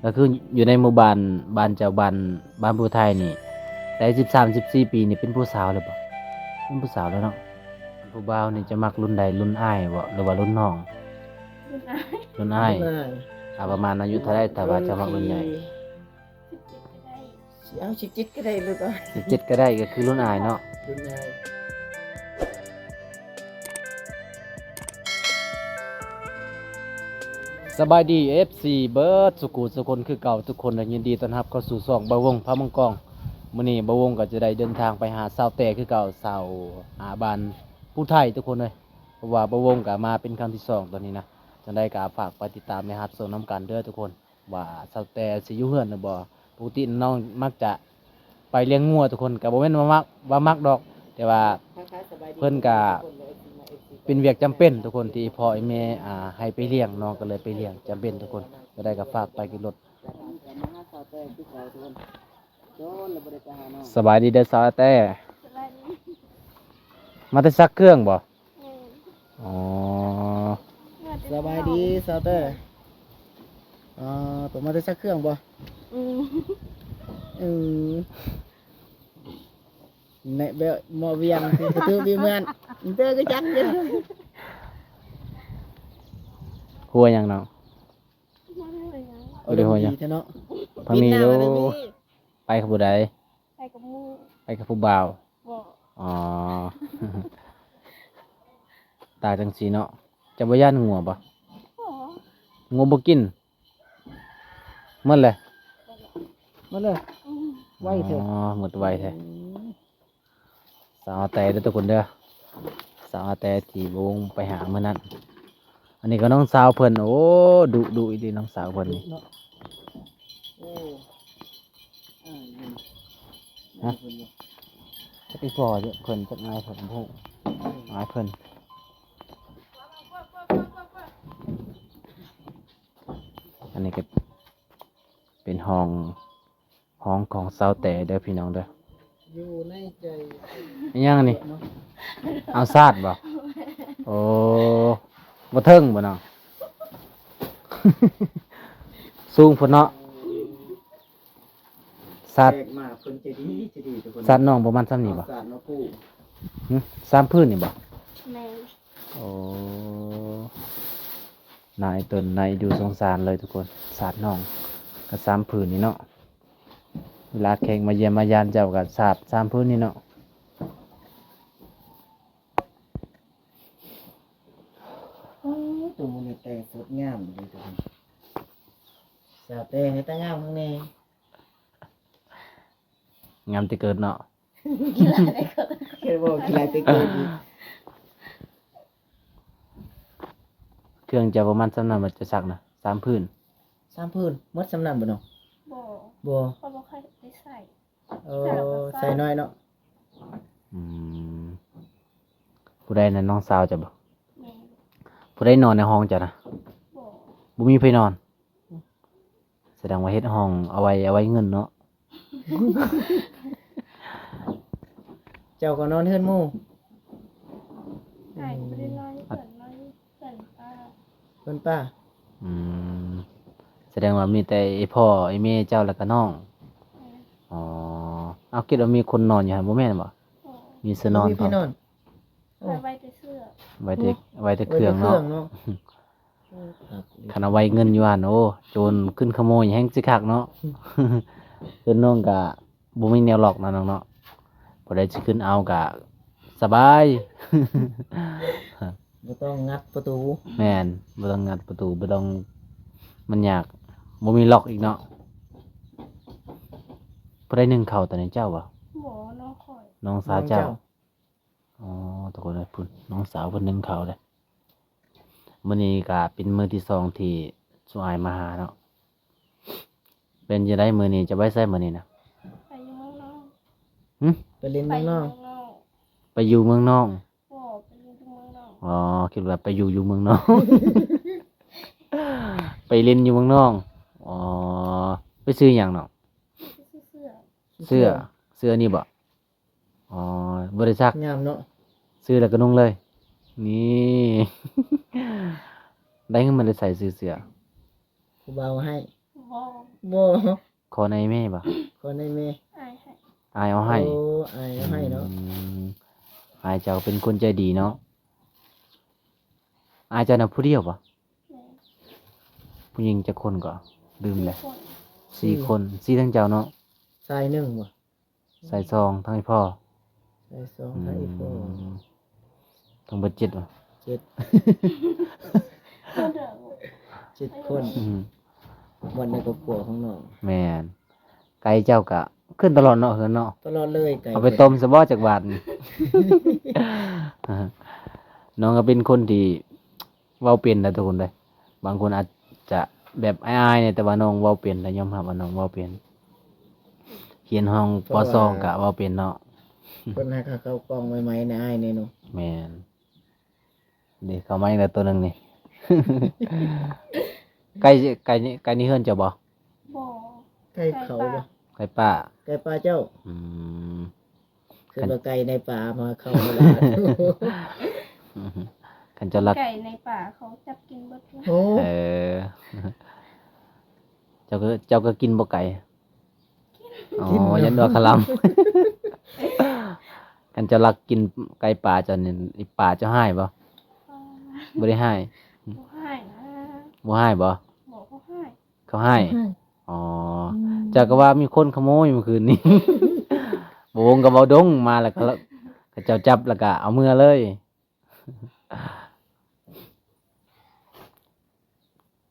ກໍຄືຢູ່ໃນໝູ່ບ້ານ ບ້ານເຈົ້າ ບ້ານ ບ້ານຜູ້ໄທນີ້ ໄດ້ສິບສາມ ສິບສີ່ປີນີ້ ເປັນຜູ້ສາວແລ້ວບໍ່? ເປັນຜູ້ສາວແລ້ວເນາະ. ຜູ້ບ່າວນີ້ຈະມັກລຸ້ນໃດ? ລຸ້ນອ້າຍບໍ່ ຫຼືວ່າລຸ້ນນ້ອງ? ລຸ້ນອ້າຍ. ລຸ້ນອ້າຍ. ອ່າ ປະມານອາຍຸເທົ່າໃດ ຖ້າວ່າຈະມັກລຸ້ນໃຫຍ່? ສິບເຈັດກໍໄດ້ ເອົາ ສິບເຈັດກໍໄດ້ ຫຼືວ່າ ສິບເຈັດກໍໄດ້ ກໍຄືລຸ້ນອ້າຍເນາະ. ລຸ້ນອ້າຍ. ສະບາຍດີ ເອັຟຊີ ເບິດສຸຂູສຸຄົນຄືເກົ່າທຸກຄົນ ແລະ ຍິນດີຕ້ອນຮັບເຂົ້າສູ່ຊ່ອງບ່າວວົງພາເມືອງກອງ. ມື້ນີ້ບ່າວວົງກໍຈະໄດ້ເດີນທາງໄປຫາສາວແຕ້ຄືເກົ່າ ສາວ ອ່າ ບ້ານຜູ້ໄທທຸກຄົນເອີຍ. ເພາະວ່າບ່າວວົງກໍມາເປັນຄັ້ງທີສອງຕອນນີ້ນະ. ຈັ່ງໃດກໍຝາກໄປຕິດຕາມ ແລະ ຮັບຊົມນຳກັນເດີທຸກຄົນ ວ່າສາວແຕ້ຊິຢູ່ເຮືອນຫຼືບໍ່. ປົກກະຕິນ້ອງມັກຈະໄປລ້ຽງງົວທຸກຄົນ ກໍບໍ່ແມ່ນວ່າມັກ ວ່າມັກດອກ ແຕ່ວ່າເພິ່ນກໍເປັນວຽກຈຳເປັນທຸກຄົນ ທີ່ພໍ່ແມ່ ອ່າ ໃຫ້ໄປລ້ຽງ ນ້ອງກໍເລີຍໄປລ້ຽງ ຈຳເປັນທຸກຄົນ. ຈັ່ງໃດກໍຝາກໄປກິນລົດ. ສະບາຍດີເດີສາວແຕ້. ສະບາຍດີ. ມາແຕ່ຊັກເຄື່ອງບໍ່? ແມ່ນ. ອໍ ສະບາຍດີສາວແຕ້. ອໍ ຕົວມາແຕ່ຊັກເຄື່ອງບໍ່? ອືມ ອືມ ແນະ ແບບໝໍວຽງ ຄືກະຖືກວິວເມືອນ ເຕີກະຈັກຢູ່. ຫົວຫຍັງນ້ອງ? ຫົວຫຍັງ? ບໍ່ໄດ້ຫົວຫຍັງ ດີແທ້ເນາະ. ພັກນີ້ ໂອ້ ໄປກັບຜູ້ໃດ? ໄປກັບໝູ່. ໄປກັບຜູ້ບ່າວ? ບໍ່. ອໍ ຕາຈັ່ງຊີ້ເນາະ. ເຈົ້າບໍ່ຢ້ານງົວບໍ່? ບໍ່. ງົວບໍ່ກິນ? ໝົດເລີຍ? ໝົດເລີຍ. ອືມ ໄວແທ້. ອໍ ໝົດໄວແທ້. ອືມ ສາວແຕ້ເດີທຸກຄົນເດີ ສາວແຕ້ທີ່ວງໄປຫາມື້ນັ້ນ. ອັນນີ້ກໍນ້ອງສາວເພິ່ນ. ໂອ້ ດຸ ດຸອີ່ຫຼີນ້ອງສາວເພິ່ນນີ້. ໂອ້ ອ້າຍມັນ ຮະ? ຈັກອີ່ພໍເພິ່ນ ຈັກອ້າຍເພິ່ນ ບໍ່ຮູ້ ອ້າຍເພິ່ນ. ອັນນີ້ກໍເປັນຫ້ອງ ຫ້ອງຂອງສາວແຕ້ເດີພີ່ນ້ອງເດີ. ຢູ່ໃນໃຈ. ອີຫຍັງອັນນີ້? ເອົາສາດບໍ່? ໂອ້ ບໍ່ເຖິງບໍ່ນ້ອງ? ສູງພຸ້ນເນາະ. ສາດ ແຂກມາເພິ່ນໃຈດີ ໃຈດີທຸກຄົນ. ສາດນ້ອງປະມານສ່ຳນີ້ບໍ່? ເອົາສາດມາປູກ. ຫຶ ສາມພື້ນນີ້ບໍ່? ແມ່ນ. ໂອ້ ໜ້າອີ່ຕົນ ໜ້າອີ່ດູ ສົງສານເລີຍທຸກຄົນ. ສາດນ້ອງກໍສາມພື້ນນີ້ເນາະ. ເວລາແຂກມາຢ້ຽມມາຢາມເຈົ້າກໍສາດສາມພື້ນນີ້ເນາະ. ໂອ້ ໂຕມື້ນີ້ແຕ່ງສົດງາມດີທຸກຄົນ. ສາວແຕ່ງໃຫ້ຕາງາມຂ້າງໃນ. ງາມແຕ່ເກີດເນາະ. ກິນຫຼາຍແຕ່ເກີດ. ເຫັນບໍ່ ກິນຫຼາຍແຕ່ເກີດອີກ. ເຄື່ອງເຈົ້າປະມານສ່ຳນັ້ນບໍ່ ເຈົ້າຊັກນະ? ສາມພື້ນ. ສາມພື້ນ ໝົດສ່ຳນັ້ນບໍ່ນ້ອງ? ບໍ່. ບໍ່. ຂ້ອຍບໍ່ຄ່ອຍໄດ້ໃຊ້. ເອີ ໃຊ້ແລ້ວກໍໃຊ້ ໃຊ້ໜ້ອຍເນາະ. ອືມ ຜູ້ໃດນະ ນ້ອງສາວເຈົ້າບໍ່? ແມ່ນ. ຜູ້ໃດນອນໃນຫ້ອງເຈົ້ານະ? ບໍ່. ບໍ່ມີໃຜນອນ? ສະແດງວ່າເຮັດຫ້ອງເອົາໄວ້ ເອົາໄວ້ເງິນເນາະ. ເຈົ້າກໍນອນເຮືອນໝູ່. ອ້າຍກໍບໍ່ໄດ້ນອນ ເພື່ອນນອນ ເພື່ອນປ້າ. ເພື່ອນປ້າ. ອືມ ສະແດງວ່າມີແຕ່ອີ່ພໍ່ ອີ່ແມ່ເຈົ້າ ແລ້ວກໍນ້ອງ. ແມ່ນ. ອໍ ເອົາ ຄິດວ່າມີຄົນນອນຢູ່ຫັ້ນ ບໍ່ແມ່ນບໍ່? ບໍ່. ມີເສື້ອນອນ ບໍ່ມີໃຜນອນ. ຂ້ອຍໄວ້ແຕ່ເສື້ອ ໄວ້ແຕ່ ໂອ້ ໄວ້ແຕ່ເຄື່ອງເນາະ. ໄວ້ແຕ່ເຄື່ອງເນາະ. ໂອ້ ຄັນເອົາໄວ້ເງິນຢູ່ຫັ້ນ ໂອ້ ໂຈນຂຶ້ນຂະໂມຍແຮ່ງຊິຄັກເນາະ. ເຮືອນນ້ອງກະບໍ່ມີແນວລັອກນະນ້ອງເນາະ. ຜູ້ໃດຊິຂຶ້ນເອົາກະສະບາຍ. ບໍ່ຕ້ອງງັດປະຕູ. ແມ່ນ ບໍ່ຕ້ອງງັດປະຕູ ບໍ່ຕ້ອງ ມັນຍາກ ບໍ່ມີລັອກອີກເນາະ. ຜູ້ໃດໜຶ້ງເຂົ້າຕອນນີ້ ເຈົ້າບໍ່? ບໍ່ ນ້ອງຂ້ອຍ. ນ້ອງສາວເຈົ້າ. ນ້ອງເຈົ້າ. ອໍ ທຸກຄົນເອີຍ ພຸ້ນ ນ້ອງສາວເພິ່ນໜຶ້ງເຂົ້າເດ້. ມື້ນີ້ກະເປັນມື້ທີສອງທີ່ຊຸມອ້າຍມາຫາເນາະ. ເປັນຈັ່ງໃດມື້ນີ້ ຈະໄປໃສມື້ນີ້ນະ? ໄປຢູ່ເມືອງນອກ. ຫຶ? ໄປຫຼິ້ນເມືອງນອກ. ໄປຢູ່ເມືອງນອກ. ບໍ່ ໄປຢູ່ເມືອງນອກ. ອໍ ຄິດວ່າໄປຢູ່ ຢູ່ເມືອງນອກ. ໄປຫຼິ້ນຢູ່ເມືອງນອກ. ອໍ ໄປຊື້ຫຍັງນ້ອງ? ໄປຊື້ເສື້ອ. ເສື້ອ ເສື້ອນີ້ບໍ່? ອໍ ບໍ່ໄດ້ຊັກ. ງາມເນາະ. ຊື້ແລ້ວກໍນຸ່ງເລີຍ. ນີ້ ໄດ້ເງິນມາແຕ່ໃສຊື້ເສື້ອ? ຜູ້ບ່າວໃຫ້. ບໍ່. ບໍ່ ຂໍໃນແມ່ບໍ່? ຂໍໃນແມ່. ອ້າຍໃຫ້. ອ້າຍເອົາໃຫ້. ໂອ້ ອ້າຍເອົາໃຫ້ເນາະ. ອືມ ອ້າຍເຈົ້າເປັນຄົນໃຈດີເນາະ. ອ້າຍເຈົ້ານະຜູ້ດຽວບໍ່? ແມ່ນ. ຜູ້ຍິງຈັກຄົນກໍລືມແລ້ວ. ສີ່ຄົນ. ສີ່ຄົນ ສີ່ທັງເຈົ້າເນາະ. ຊາຍໜຶ່ງບໍ່? ຊາຍສອງ ທັງອີ່ພໍ່. ຊາຍສອງ ອືມ ທັງອີ່ພໍ່. ທັງເບິດເຈັດບໍ່? ເຈັດ ເຈັດຄົນ. ອືມ ໝົດໃນຄອບຄົວຂອງນ້ອງ. ແມ່ນ. ໄກ່ເຈົ້າກະຂຶ້ນຕະຫຼອດເນາະ ເຮືອນເນາະ. ຕະຫຼອດເລີຍໄກ່. ເອົາໄປຕົ້ມຊະບໍ່ຈັກບາດນີ້? ນ້ອງກໍເປັນຄົນທີ່ເວົ້າເປັນນະທຸກຄົນເດີ. ບາງຄົນອາດຈະແບບອາຍໆແດ່ ແຕ່ວ່ານ້ອງເວົ້າເປັນ ແລະ ຍອມຮັບວ່ານ້ອງເວົ້າເປັນ. ຮຽນຫ້ອງ ເພາະວ່າ ປໍສອງກະເວົ້າເປັນເນາະ. ເພິ່ນໃຫ້ເຂົາເຂົ້າກ້ອງໃໝ່ໆ ໃນອ້າຍນີ້ເນາະ. ແມ່ນ. ນີ້ເຂົ້າມາອີກແລ້ວໂຕໜຶ່ງນີ້. ໄກ່ ໄກ່ນີ້ ໄກ່ນີ້ເຮືອນເຈົ້າບໍ່? ບໍ່. ໄກ່ເຂົາບໍ່? ໄກ່ປ່າ. ໄກ່ປ່າເຈົ້າ? ອືມ ຄືວ່າໄກ່ໃນປ່າມາເຂົ້າໃນລານ. ຄັນເຈົ້າລັກ ໄກ່ໃນປ່າເຂົາຈັບກິນເບິດ. ໂອ້ ເອີ ເຈົ້າກໍ ເຈົ້າກໍກິນບໍ່ໄກ່? ອໍ ກິນເນາະ. ຢ້ານວ່າຄະລຳ. ຄັນເຈົ້າລັກກິນໄກ່ປ່າເຈົ້ານີ້ ອີ່ປ່າເຈົ້າຮ້າຍບໍ່? ບໍ່ ບໍ່ໄດ້ຮ້າຍ. ບໍ່ຮ້າຍນະ. ບໍ່ຮ້າຍບໍ່? ບໍ່ ບໍ່ຮ້າຍ. ເຂົາຮ້າຍ. ອໍ ອືມ ເຈົ້າກໍວ່າມີຄົນຂະໂມຍມື້ຄືນນີ້. ບໍ່ວົງກໍເວົ້າດົງມາ ແລ້ວກໍເຂົາເຈົ້າຈັບ ແລ້ວກໍເອົາເມືອເລີຍ.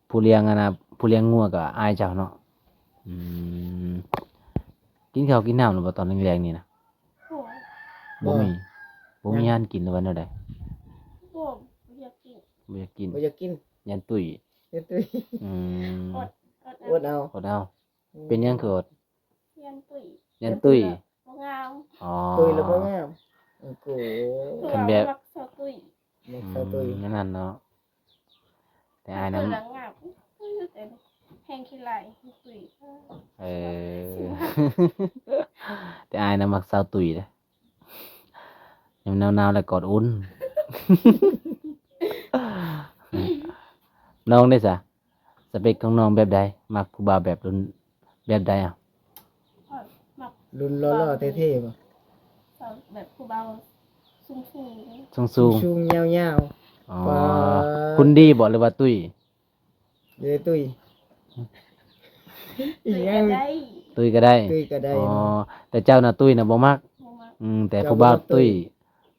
ຜູ້ລ້ຽງອັນນະ ຜູ້ລ້ຽງງົວກໍອ້າຍເຈົ້າເນາະ. ອືມ ກິນເຂົ້າກິນນ້ຳແລ້ວບໍ່ຕອນແລງໆນີ້ນະ? ບໍ່ ບໍ່ມີ. ບໍ່ມີ ຍັງ ອາຫານກິນ ຫຼືວ່າແນວໃດ? ບໍ່ ບໍ່ຢາກກິນ. ບໍ່ຢາກກິນ. ບໍ່ຢາກກິນ. ຢ້ານຕຸ້ຍ. ຢ້ານຕຸ້ຍ. ອືມ ອົດ ອົດເອົາ ອົດເອົາ. ອືມ ເປັນຫຍັງຄືອົດ? ຢ້ານຕຸ້ຍ. ຢ້ານຕຸ້ຍ. ບໍ່ງາມ. ອໍ ຕຸ້ຍແລ້ວບໍ່ງາມ. ໂອ້ໂຫ ຄັນແບບ ມັກສາວຕຸ້ຍ. ມັກສາວຕຸ້ຍ. ອືມ ແນວນັ້ນເນາະ. ແຕ່ອ້າຍນະ ແຮງຂີ້ຮ້າຍຕຸ້ຍ. ເອີ ແຕ່ອ້າຍນະມັກສາວຕຸ້ຍເດ້. ຍາມໜາວໆ ແລ້ວກອດອຸ່ນ. ນ້ອງເດ້ສະ? ສະເປັກຂອງນ້ອງແບບໃດ? ມັກຜູ້ບ່າວແບບລຸ້ນ ແບບໃດອະ? ຂ້ອຍມັກລຸ້ນຫຼໍ່ໆ ເທ່ໆ ບໍ່? ແບບຜູ້ບ່າວສູງໆ ສູງໆ ສູງໆ ຍາວໆ. ອໍ ຄຸນດີບໍ່ ຫຼືວ່າຕຸ້ຍ? ເອີ ຕຸ້ຍ. ຕຸ້ຍກໍໄດ້ ຕຸ້ຍກໍໄດ້. ອໍ ແຕ່ເຈົ້ານະຕຸ້ຍນະບໍ່ມັກ? ບໍ່ມັກ. ອືມ ແຕ່ຜູ້ບ່າວຕຸ້ຍ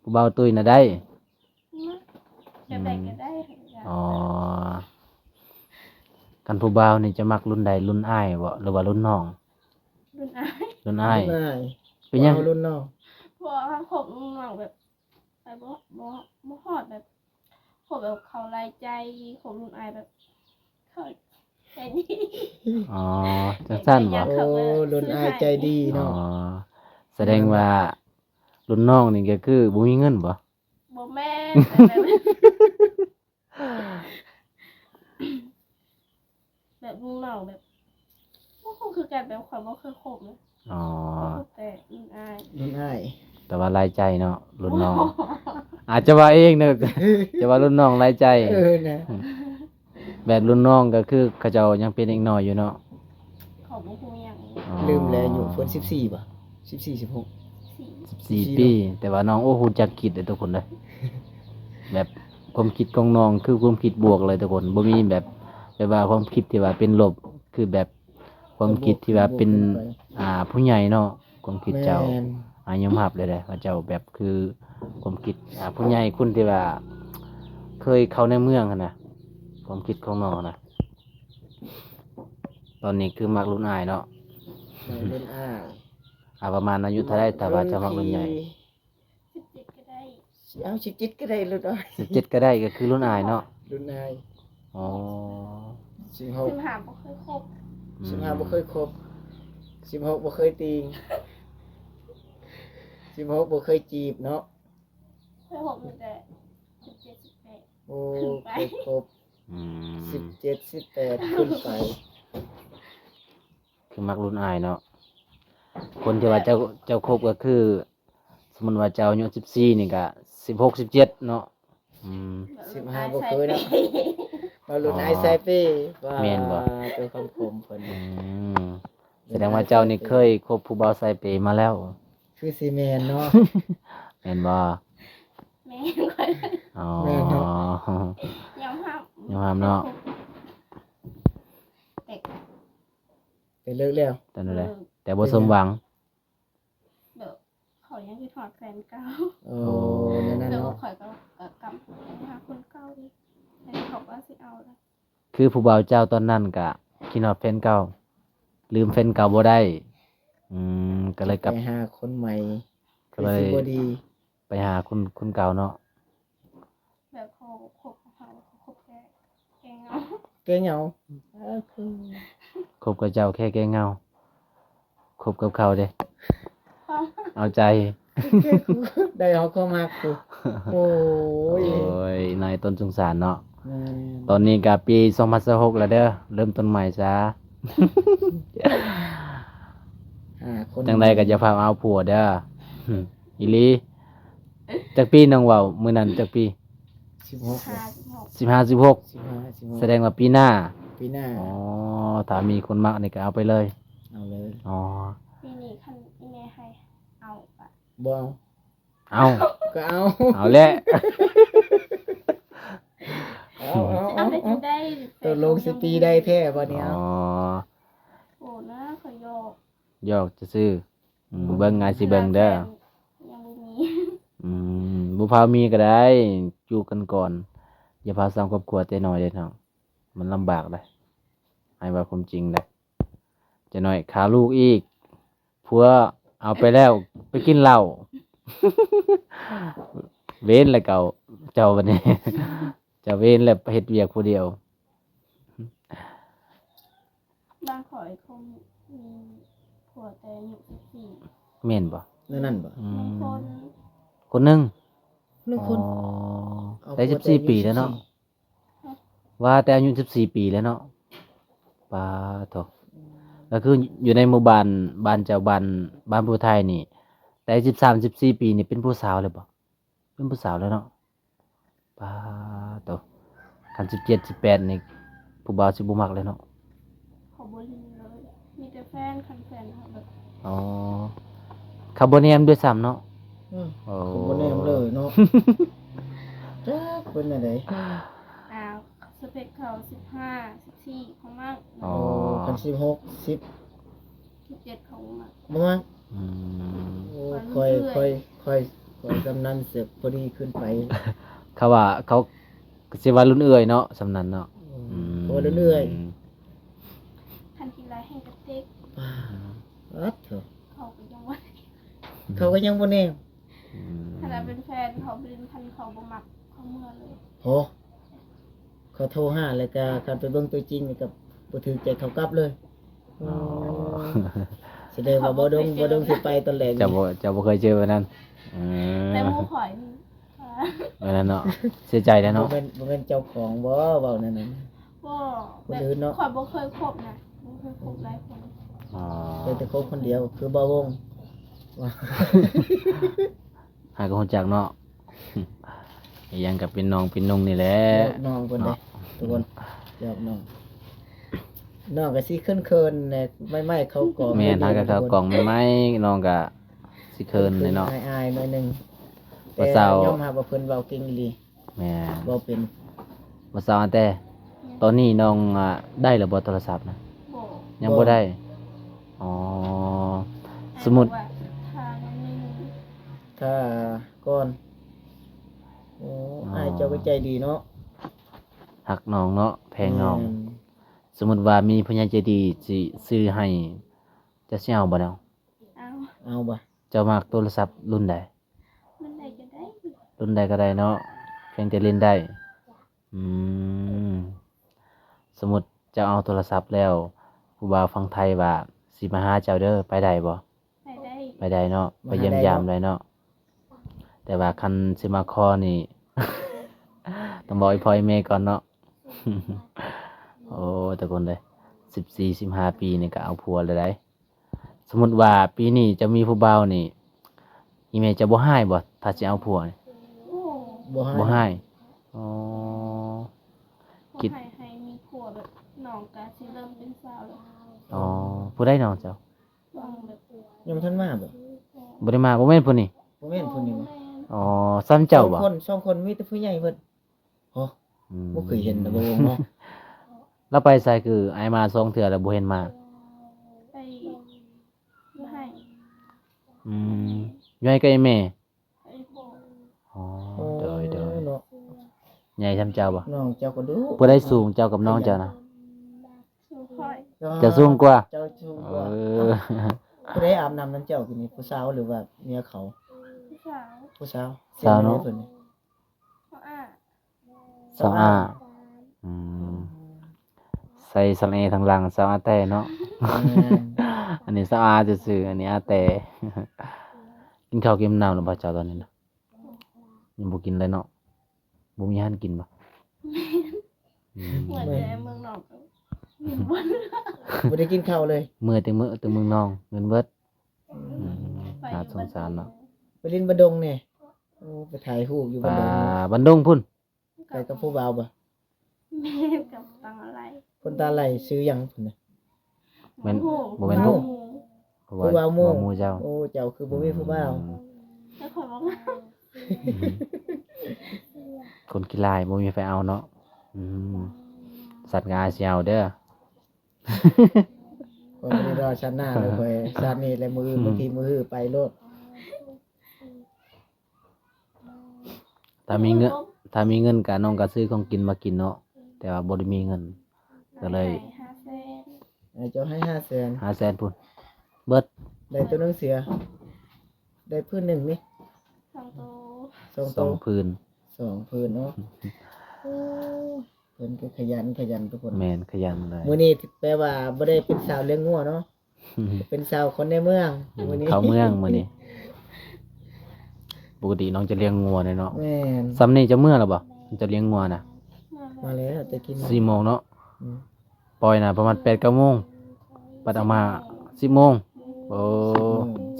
ຜູ້ບ່າວຕຸ້ຍນະໄດ້. ແບບໃດກໍໄດ້. ອໍ ຄັນຜູ້ບ່າວນີ້ຈະມັກລຸ້ນໃດ? ລຸ້ນອ້າຍບໍ່ ຫຼືວ່າລຸ້ນນ້ອງ? ລຸ້ນອ້າຍ. ລຸ້ນອ້າຍ. ລຸ້ນອ້າຍ. ເປັນຫຍັງ? ບໍ່ເອົາລຸ້ນນ້ອງ. ເພາະວ່າຄົບລຸ້ນນ້ອງແບບ ໄປບໍ່ ບໍ່ ບໍ່ຮອດແບບ ຄົບແບບເຂົາຫຼາຍໃຈ ຄົບລຸ້ນອ້າຍແບບເຂົາໃຈດີ. ອໍ ຈັ່ງຊັ້ນບໍ່? ໂອ້ ລຸ້ນອ້າຍໃຈດີເນາະ. ອໍ ສະແດງວ່າລຸ້ນນ້ອງນີ້ກໍຄືບໍ່ມີເງິນບໍ່? ບໍ່ແມ່ນ ແບບ ແບບລຸ້ນນ້ອງແບບ ບໍ່ຮູ້ຄືກັນ ແບບຂ້ອຍບໍ່ເຄີຍຄົບນະ. ອໍ ຂ້ອຍຄົບແຕ່ລຸ້ນອ້າຍ. ລຸ້ນອ້າຍ. ແຕ່ວ່າຫຼາຍໃຈເນາະ ລຸ້ນນ້ອງ. ອາດຈະວ່າເອງເນາະ ຈະວ່າລຸ້ນນ້ອງຫຼາຍໃຈ. ເອີນະ. ແບບລຸ້ນນ້ອງກໍຄືເຂົາເຈົ້າຍັງເປັນເດັກນ້ອຍຢູ່ເນາະ. ເຂົາບໍ່ຮູ້ຫຍັງ. ອໍ ລືມແລ້ວ ອາຍຸເພິ່ນສິບສີ່ບໍ່? ສິບສີ່ ສິບຫົກ. ສິບສີ່ ສິບສີ່ ປີ. ແຕ່ວ່ານ້ອງ ໂອ້ ຮູ້ຈັກຄິດເດ້ທຸກຄົນເດີ. ແບບຄວາມຄິດຂອງນ້ອງຄືຄວາມຄິດບວກເລີຍທຸກຄົນ ບໍ່ມີແບບ ແບບວ່າຄວາມຄິດທີ່ວ່າເປັນລົບ ຄືແບບຄວາມຄິດທີ່ວ່າເປັນ ອ່າ ຜູ້ໃຫຍ່ເນາະ. ຄວາມຄິດເຈົ້າ ແມ່ນ ອາ ຍອມຮັບເລີຍເດ້ວ່າເຈົ້າແບບຄືຄວາມຄິດ ອ່າ ຜູ້ໃຫຍ່ ຄົນທີ່ວ່າເຄີຍເຂົ້າໃນເມືອງຫັ້ນນະ. ຄວາມຄິດຂອງນ້ອງຫັ້ນນະ ຕອນນີ້ຄືມັກລຸ້ນອ້າຍເນາະ. ມັກລຸ້ນອ້າຍ. ອ່າ ປະມານອາຍຸເທົ່າໃດ ຖ້າວ່າເຈົ້າມັກລຸ້ນໃຫຍ່? ສິບເຈັດກໍໄດ້. ເອົາ ສິບເຈັດກໍໄດ້ ລຸ້ນອ້າຍ. ສິບເຈັດກໍໄດ້ ກໍຄືລຸ້ນອ້າຍເນາະ. ລຸ້ນອ້າຍ. ອໍ ສິບຫົກ ສິບຫ້າບໍ່ເຄີຍຄົບ. ອືມ ສິບຫ້າບໍ່ເຄີຍຄົບ. ສິບຫົກບໍ່ເຄີຍຕີງ. ສິບຫົກບໍ່ເຄີຍຈີບເນາະ. ເຄີຍຄົບຕັ້ງແຕ່ສິບເຈັດ ສິບແປດ. ໂອ້ ຂຶ້ນໄປ ເຄີຍຄົບ. ອືມ ສິບເຈັດ ສິບແປດ ຂຶ້ນໄປ. ຄືມັກລຸ້ນອ້າຍເນາະ. ຄົນທີ່ວ່າເຈົ້າ ເຈົ້າຄົບກໍຄື ສົມມຸດວ່າເຈົ້າອາຍຸສິບສີ່ນີ້ກະສິບຫົກ ສິບເຈັດເນາະ. ອືມ ສິບຫ້າບໍ່ເຄີຍເນາະ. ມາລຸ້ນອ້າຍສາຍເປ. ອໍ ແມ່ນບໍ່? ວ່າ ເປັນຄຳຄົມເພິ່ນ. ອືມ ສະແດງວ່າເຈົ້ານີ້ເຄີຍຄົບຜູ້ບ່າວສາຍເປມາແລ້ວ. ຄືຊິແມ່ນເນາະ. ແມ່ນບໍ່? ແມ່ນ. ອໍ ແມ່ນເນາະ. ຍອມຮັບ ຍອມຮັບເນາະ. ແຕ່ ແຕ່ເລີກແລ້ວ. ແຕ່ນັ້ນແຫຼະ. ເລີກ. ແຕ່ບໍ່ສົມຫວັງ. ແບບເຂົາຍັງຄິດຮອດແຟນເກົ່າ. ໂອ້ ໂອ້ ແນວນັ້ນເນາະ. ແລ້ວຂ້ອຍກໍ ກໍກັບໄປຫາຄົນເກົ່າອີກ ແລ້ວເຂົາກໍຊິເອົາລະ. ຄືຜູ້ບ່າວເຈົ້າຕອນນັ້ນກະຄິດຮອດແຟນເກົ່າ ລືມແຟນເກົ່າບໍ່ໄດ້. ອືມ ກໍເລີຍກັບໄປຫາຄົນໃໝ່ ກໍເລີຍ ຄືຊິບໍ່ດີ ໄປຫາຄົນ ຄົນເກົ່າເນາະ. ແບບເຂົາຄົບກັບເຮົາ ເຂົາຄົບແຕ່ແກ້ເຫງົາ. ແກ້ເຫງົາ. ເອີ ຄື ຄົບກັບເຈົ້າແຄ່ແກ້ເຫງົາ ຄົບກັບເຂົາເດ້ ເອົາໃຈ ໄດ້ເອົາຄວາມຮັກພຸ້ນ. ໂອ້ຍ ໂອ້ຍ ນາຍຕົ້ນສົງສານເນາະ. ແມ່ນ. ຕອນນີ້ກໍປີສອງພັນຊາວຫົກແລ້ວເດີ ເລີ່ມຕົ້ນໃໝ່ຊະ. ຫາຄົນ ຈັ່ງໃດກໍຢ່າພາເອົາຜົວເດີ ອີ່ຫຼີ. ຈັກປີ ນ້ອງເວົ້າມື້ນັ້ນຈັກປີ? ສິບຫ້າ ສິບຫົກ ສິບຫ້າ ສິບຫົກ ສິບຫ້າ ສິບຫົກ ສະແດງວ່າປີໜ້າ ປີໜ້າ. ອໍ ຖ້າມີຄົນມັກນີ້ກໍເອົາໄປເລີຍ ເອົາເລີຍ. ອໍ ປີນີ້ຄັນອີ່ແມ່ໃຫ້ເອົາກະ ບໍ່ເອົາ. ເອົາ ກໍເອົາ ເອົາແຫຼະ. ເອົາ ເອົາ ເອົາ ເອົາ ເອົາ ຕົກລົງຊິຕີໄດ້ແທ້ບໍ່ນີ້? ອໍ ໂອ້ນະ ຂ້ອຍຢອກ ຢອກຊື່ໆ. ອືມ ບໍ່ເບິ່ງ ອ້າຍຊິເບິ່ງເດີ. ຍັງບໍ່ມີ. ອືມ ບໍ່ພາວມີກໍໄດ້ ຈູກັນກ່ອນ ຢ່າພາວສ້າງຄອບຄົວແຕ່ນ້ອຍເດ້ນ້ອງ ມັນລຳບາກເດ້. ອ້າຍເວົ້າຄວາມຈິງເດ້ ຈະໜ້ອຍຄາລູກອີກ ຜົວເອົາໄປແລ້ວ ໄປກິນເຫຼົ້າ ເວນແລ້ວເຈົ້າ ເຈົ້າບັດນີ້ ເຈົ້າເວນແລ້ວ ເຮັດວຽກຜູ້ດຽວ. ບາງຂ້ອຍຄົງມີຜົວແຕ່ອາຍຸສິບສີ່. ແມ່ນບໍ່? ແນວນັ້ນບໍ່? ອືມ ໜຶ່ງຄົນ ຄົນໜຶ່ງ ໜຶ່ງຄົນ. ອໍ ເອົາ ໄດ້ສິບສີ່ປີແລ້ວເນາະ. ວ່າແຕ່ອາຍຸສິບສີ່ປີແລ້ວເນາະ. ປາໂທ ກໍຄືຢູ່ໃນໝູ່ບ້ານ ບ້ານເຈົ້າ ບ້ານ ບ້ານຜູ້ໄທນີ້ ໄດ້ສິບສາມ ສິບສີ່ປີນີ້ເປັນຜູ້ສາວແລ້ວບໍ່? ເປັນຜູ້ສາວແລ້ວເນາະ. ປາໂທ ຄັນສິບເຈັດ ສິບແປດນີ້ ຜູ້ບ່າວຊິບໍ່ມັກແລ້ວເນາະ. ເຂົາບໍ່ຫຼິ້ນເລີຍ ມີແຕ່ແຟນ ຄັນແຟນເຂົາແບບ ອໍ ເຂົາບໍ່ແນມດ້ວຍຊ້ຳເນາະ. ອືມ ໂອ້ ເຂົາບໍ່ແນມເລີຍເນາະ. ຈັກເປັນແນວໃດ. ອ່າ ສະເປັກເຂົາສິບຫ້າ ສິບສີ່ ເຂົາມັກ. ອໍ ອໍ ຄັນສິບຫົກ ສິບ ສິບເຈັດ ເຂົາບໍ່ມັກ ບໍ່ມັກ. ອືມ ໂອ້ ຂ້ອຍ ຂ້ອຍ ຂ້ອຍ ຂ້ອຍ ຂ້ອຍ ສ່ຳນັ້ນເສຍພໍດີຂຶ້ນໄປ. ເຂົາວ່າ ເຂົາ ກໍຊິວ່າລຸ້ນເອື້ອຍເນາະ ສ່ຳນັ້ນເນາະ. ອືມ ອືມ ເຂົາວ່າລຸ້ນເອື້ອຍ ຄັນກິນຫຼາຍແຮງກະຕິກ. ປາດໂທ ເຂົາກໍຍັງບໍ່ ເຂົາກໍຍັງບໍ່ແນມ. ອືມ ຂະໜາດເປັນແຟນເຂົາບໍ່ຫຼິ້ນ ຄັນເຂົາບໍ່ມັກເຂົາເມືອເລີຍ. ໂຫ ເຂົາໂທຫາແລ້ວກະ ຄັນໄປເບິ່ງຕົວຈິງນີ້ກະບໍ່ຖືກໃຈເຂົາກັບເລີຍ. ອໍ ສະແດງວ່າບໍ່ດົງ ບໍ່ດົງຊິໄປຕອນແລງ. ເຈົ້າບໍ່ ເຈົ້າບໍ່ເຄີຍເຈີແບບນັ້ນ. ເອີ ແຕ່ໝູ່ຂ້ອຍນີ້ ແບບນັ້ນເນາະ ເສຍໃຈແລ້ວເນາະ. ບໍ່ແມ່ນ ບໍ່ແມ່ນເຈົ້າຂອງບໍ່ເວົ້າແນວນັ້ນ? ບໍ່ ຄົນອື່ນເນາະ ແບບຂ້ອຍບໍ່ເຄີຍຄົບນະ ບໍ່ເຄີຍຄົບຫຼາຍຄົນ. ອໍ ເຄີຍແຕ່ຄົບຄົນດຽວ ຄືບ່າວວົງ. ຫາກໍຮູ້ຈັກເນາະ ອີຫຍັງກໍເປັນນ້ອງເປັນນຸ່ງນີ້ແຫຼະ. ຍອກນ້ອງເພິ່ນເດ້ ເນາະ ທຸກຄົນ ຍອກນ້ອງ. ນ້ອງກໍຊິເຂີນໆແດ່ ໃໝ່ໆເຂົ້າກອງ. ແມ່ນ ຫາກໍເຂົ້າກອງໃໝ່ໆ ນ້ອງກໍຊິເຂີນແດ່ເນາະ ອາຍໆໜ້ອຍໜຶ່ງ. ແຕ່ຍອມຮັບວ່າເພິ່ນເວົ້າເກັ່ງອີ່ຫຼີ. ແມ່ນ ເວົ້າເປັນ. ບໍ່ຊາວແຕ່ ຕອນນີ້ນ້ອງ ອ່າ ໄດ້ແລ້ວບໍ່ໂທລະສັບນະ? ບໍ່ ຍັງບໍ່ໄດ້. ອໍ ສົມມຸດ ຖ້າກ່ອນ. ໂອ້ ອ້າຍເຈົ້າກໍໃຈດີເນາະ ຮັກນ້ອງເນາະ ແພງນ້ອງ. ແມ່ນ ສົມມຸດວ່າມີຜູ້ໃຫຍ່ໃຈດີຊິຊື້ໃຫ້ ເຈົ້າຊິເອົາບໍ່ນ້ອງ? ເອົາ ເອົາບໍ່? ເຈົ້າມັກໂທລະສັບລຸ້ນໃດ? ລຸ້ນໃດກໍໄດ້ ລຸ້ນໃດກໍໄດ້ເນາະ ພຽງແຕ່ຫຼິ້ນໄດ້. ອືມ ສົມມຸດເຈົ້າເອົາໂທລະສັບແລ້ວ ຜູ້ບ່າວຝັ່ງໄທວ່າຊິມາຫາເຈົ້າເດີ ໄປໄດ້ບໍ່? ໄປໄດ້ ໄປໄດ້ເນາະ ໄປຢ້ຽມຢາມໄດ້ເນາະ. ແຕ່ວ່າຄັນຊິມາຂໍນີ້ ຕ້ອງບອກອີ່ພໍ່ອີ່ແມ່ກ່ອນເນາະ. ໂອ້ ທຸກຄົນເອີຍ ສິບສີ່ ສິບຫ້າປີນີ້ກໍເອົາຜົວແລ້ວໃດ. ສົມມຸດວ່າປີນີ້ເຈົ້າມີຜູ້ບ່າວນີ້ ອີ່ແມ່ເຈົ້າບໍ່ຮ້າຍບໍ່ ຖ້າຊິເອົາຜົວນີ້? ບໍ່ຮ້າຍ ບໍ່ຮ້າຍ. ອໍ ບໍ່ຮ້າຍ ຄິດ ຊິເລີ່ມເປັນສາວແລ້ວ. ອໍ ຜູ້ໃດນ້ອງເຈົ້າ? ຍັງບໍ່ທັນມາບໍ່? ບໍ່ໄດ້ມາ. ບໍ່ແມ່ນຜູ້ນີ້? ບໍ່ແມ່ນຜູ້ນີ້ບໍ່? ອໍ ສ່ຳເຈົ້າບໍ່? ສອງຄົນ ສອງຄົນມີແຕ່ຜູ້ໃຫຍ່ເບິດ. ໂອ້ ອືມ ບໍ່ເຄີຍເຫັນນະ ບໍ່ເນາະ. ລາວໄປໃສ? ຄືອ້າຍມາສອງເທື່ອແລ້ວບໍ່ເຫັນມາ. ໄປຢູ່ໄຮ່. ອືມ ຢູ່ໄຮ່ກັບອີ່ແມ່? ອໍ ໂອ້ ໂດຍໆ ເນາະ ໃຫຍ່ສ່ຳເຈົ້າບໍ່? ນ້ອງເຈົ້າກໍດຸ. ຜູ້ໃດສູງ ເຈົ້າກັບນ້ອງເຈົ້ານະ? ສູງຂ້ອຍ. ເຈົ້າສູງກວ່າ? ເຈົ້າສູງກວ່າ. ເອີ ຜູ້ໃດອາບນ້ຳນຳເຈົ້າກີ້ນີ້? ຜູ້ສາວ ຫຼືວ່າເມຍເຂົາ? ຜູ້ສາວ. ຜູ້ສາວ. ສາວເນາະ. ເປັນແນວໃດເພິ່ນ? ສາວອາ. ສາວອາ. ອືມ ໃສ່ສະແລະທາງຫຼັງ ສາວອາແຕເນາະ. ແມ່ນ. ອັນນີ້ສາວອາຊື່ໆ ອັນນີ້ອາແຕ. ກິນເຂົ້າກິນນ້ຳແລ້ວບໍ່ເຈົ້າຕອນນີ້ນະ? ຍັງບໍ່ກິນເລີຍເນາະ. ບໍ່ມີອາຫານກິນບໍ່? ອືມ ເມື່ອແຕ່ເມືອງນອກ. ບໍ່ໄດ້ກິນເຂົ້າເລີຍ. ເມື່ອແຕ່ເມືອ ແຕ່ເມືອງນອກ ເງິນເບິດ. ອືມ ອືມ ໜ້າສົງສານເນາະ. ໄປຫຼິ້ນບາດົງແດ່. ໂອ້ ໄປຖ່າຍຮູບຢູ່ ອ່າ ບາດົງ. ບາດົງພຸ້ນ. ໄປກັບຜູ້ບ່າວບໍ່? ແມ່ນ ກັບຕາໄລ. ຄົນຕາໄລຊື່ຫຍັງພຸ້ນນະ? ແມ່ນ ບໍ່ແມ່ນ ບໍ່ຮູ້. ຜູ້ບ່າວໝູ່. ຜູ້ບ່າວໝູ່ເຈົ້າ. ໂອ້ ເຈົ້າຄືບໍ່ມີຜູ້ບ່າວ? ອືມ ແຕ່ຂ້ອຍບໍ່ງາມ. ອືມ ຄົນຂີ້ລາຍ ບໍ່ມີໃຜເອົາເນາະ. ອືມ ສັດງາຊິເອົາເດີ້. ຂ້ອຍບໍ່ໄດ້ລໍຊາດໜ້າເລີຍ ຂ້ອຍຊາດນີ້ແຫຼະ ມື້ອື່ນ ອືມ ບາງທີມື້ຮືໄປໂລດ. ຖ້າມີເງິນ ຖ້າມີເງິນກະນ້ອງກະຊື້ຂອງກິນມາກິນເນາະ ແຕ່ວ່າບໍ່ໄດ້ມີເງິນ ກະເລີຍ ໃຫ້ຫ້າແສນ. ໃຫ້ເຈົ້າໃຫ້ຫ້າແສນ. ຫ້າແສນພຸ້ນ ເບິດ. ໄດ້ໂຕໜຶ່ງເສືອ ໄດ້ຜືນໜຶ່ງນີ້ ສອງໂຕ. ສອງໂຕ ສອງຜືນ. ສອງຜືນເນາະ. ໂອ້ ເພິ່ນກໍຂະຫຍັນ ຂະຫຍັນທຸກຄົນ. ແມ່ນ ຂະຫຍັນເລີຍ. ມື້ນີ້ແປວ່າບໍ່ໄດ້ເປັນສາວລ້ຽງງົວເນາະ. ເປັນສາວຄົນໃນເມືອງ ອືມ ມື້ນີ້ ເຂົ້າເມືອງມື້ນີ້. ປົກກະຕິນ້ອງຈະລ້ຽງງົວແດ່ເນາະ. ແມ່ນ. ສ່ຳນີ້ເຈົ້າເມືອແລ້ວບໍ່? ເຈົ້າລ້ຽງງົວນະ. ມາແລ້ວແຕ່ກີ້. ສີ່ໂມງເນາະ. ອືມ. ປ່ອຍນະປະມານແປດເກົ້າໂມງ ບັດເອົາມາສິບໂມງ. ໂອ້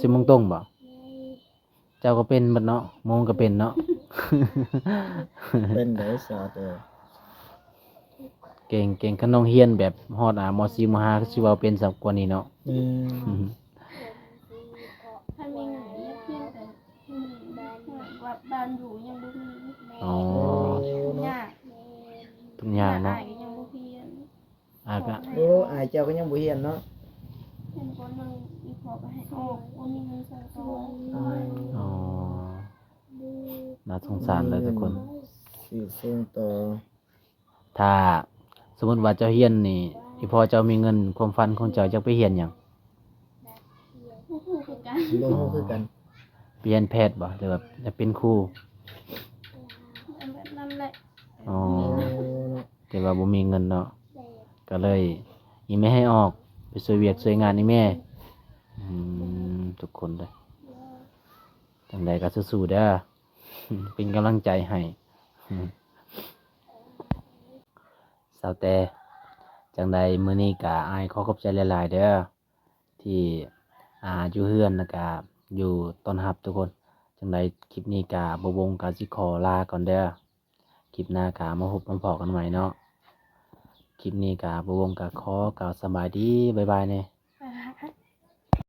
ສິບໂມງ ສິບໂມງຕົງບໍ່? ເຈົ້າກໍເປັນເບິດເນາະ ໂມງກໍເປັນເນາະ. ເປັນໄດ໋ສາວແຕ່ ເກັ່ງ ເກັ່ງ. ຄັນນ້ອງຮຽນແບບຮອດ ອ່າ ມໍສີ່ ມໍຫ້າ ຄືຊິເວົ້າເປັນຊະກວ່ານີ້ເນາະ. ອືມ ຄັນມີເງິນຢາກຮຽນ ແຕ່ວ່າບ້ານຢູ່ຍັງບໍ່ມີ. ອໍ ທຸກຍາກ ທຸກຍາກເນາະ. ອ້າຍກໍຍັງບໍ່ຮຽນ. ອາກະ ໂອ້ ອ້າຍເຈົ້າກໍຍັງບໍ່ຮຽນເນາະ. ຮຽນ ປ.ໜຶ່ງ ອີ່ພໍ່ກໍໃຫ້ອອກ ບໍ່ມີເງິນສົ່ງຕໍ່. ອໍ ອໍ ໜ້າສົງສານເລີຍທຸກຄົນ. ຊິສົ່ງຕໍ່ ຖ້າສົມມຸດວ່າເຈົ້າຮຽນນີ້ ອີ່ພໍ່ເຈົ້າມີເງິນ ຄວາມຝັນຂອງເຈົ້າຢາກໄປຮຽນຫຍັງ? ບໍ່ຮູ້ຄືກັນ. ບໍ່ຮູ້ຄືກັນ. ໄປຮຽນແພດບໍ່ ຫຼືວ່າຢາກເປັນຄູ? ແບບນັ້ນແຫຼະ. ອໍ ແຕ່ວ່າບໍ່ມີເງິນເນາະ ກໍເລີຍອີ່ແມ່ໃຫ້ອອກໄປຊ່ວຍວຽກຊ່ວຍງານອີ່ແມ່. ອືມ ທຸກຄົນເດີ ຈັ່ງໃດກໍສູ້ໆເດີ ເປັນກຳລັງໃຈໃຫ້. ສາວແຕ ຈັ່ງໃດມື້ນີ້ກະອ້າຍຂໍຂອບໃຈຫຼາຍໆເດີ ທີ່ ອ່າ ຢູ່ເຮືອນ ແລ້ວກະຢູ່ຕ້ອນຮັບທຸກຄົນ. ຈັ່ງໃດຄລິບນີ້ກະບ່າວວົງກະຊິຂໍລາກ່ອນເດີ. ຄລິບໜ້າກະມາພົບມາພໍ້ກັນໃໝ່ເນາະ. ຄລິບນີ້ກະບ່າວວົງກະຂໍກ່າວສະບາຍດີ ບາຍບາຍແດ່.